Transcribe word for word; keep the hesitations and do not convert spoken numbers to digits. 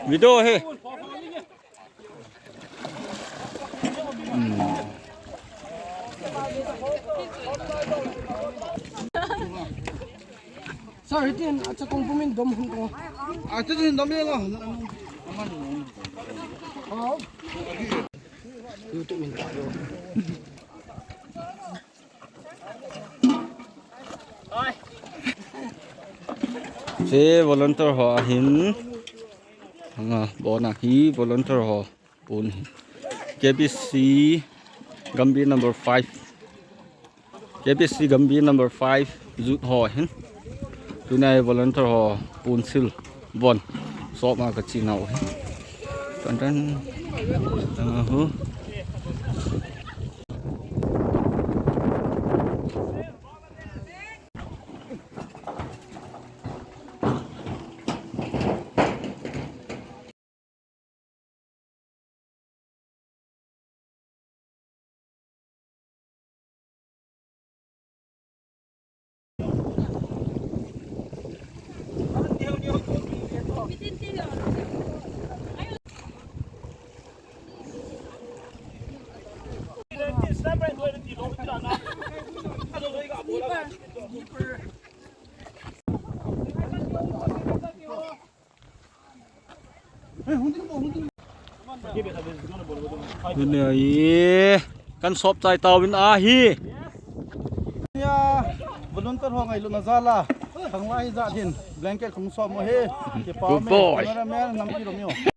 Video he. Sir, hitin, acha kong pumin dom hun ko. Acha tin dom ye lo. YouTube min ta lo. Che volunteer ho ahin. Anga bona hi volunteer ho pon hi. K B C Gambih number five. K B C Gambih number five youth ho hin. Tuni a volunteer ho pon sil von sop ma ka chinau hin. Tan tan. Tang hu. Tuni a kan sop chai tauvin ahi. Ya, volunteer ho ngailutna jal a. Khanglai jat hin blanket kong sop mo he. Kipa me, cameraman, nampi Romeo.